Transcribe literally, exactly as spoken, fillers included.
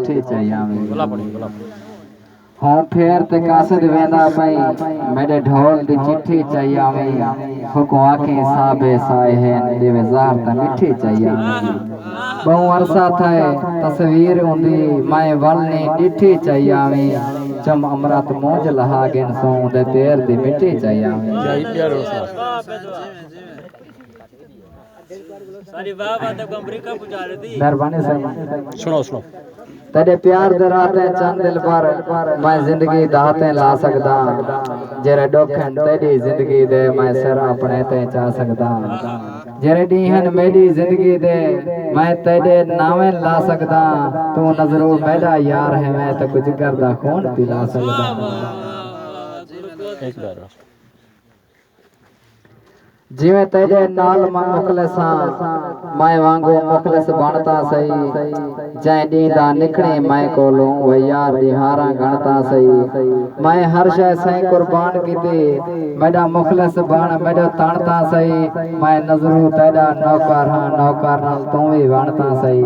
چٹھی چائی آویں۔ ہوں پھیر تے قاصد ویندا پئیں، میݙے ڈھول دی چٹھی چائی آویں۔ حکم آکھیں صاحب سائے ہن، ݙیوے زہر تاں مٹھی چائی آویں۔ ٻہوں عرصہ تھئے تصویر اوندی میں ول نی ݙٹھی چائی آویں۔ چم امرت مونجھ لہا گن سوں، اوندے پیر دی مٹی چائی آویں۔ مہربانی سائیں۔ سݨو، سݨو۔ تیݙے پیار دے راہ تے چن دلبر، میں زندگی داہ تے لا سڳداں۔ جیڑھے ݙکھ ہن تیݙی زندگی دے، میں سر اپݨے تے چا سڳداں۔ جیڑھے ݙینہہ ہن میݙی زندگی دے، میں تیݙے ناویں لا سڳداں۔ توں نظرو میݙا یار ہیویں، تیکوں جگر دا خون پلا سڳداں۔ جیویں تیݙے نال میں مخلص ہاں، میں وانگوں مخلص بݨ تاں سہی۔ جئیں ݙینہہ دا نکھڑیں میں کولوں، وے یار ݙیہاراں ڳݨ تاں سہی۔ میں ہر شئے سئیں قربان کیتی، میݙا مخلص بݨ، میݙا تݨ تاں سہی۔ میں نظروں تیݙا نوکر ہاں، نوکر نال توں وی وݨ تاں سہی۔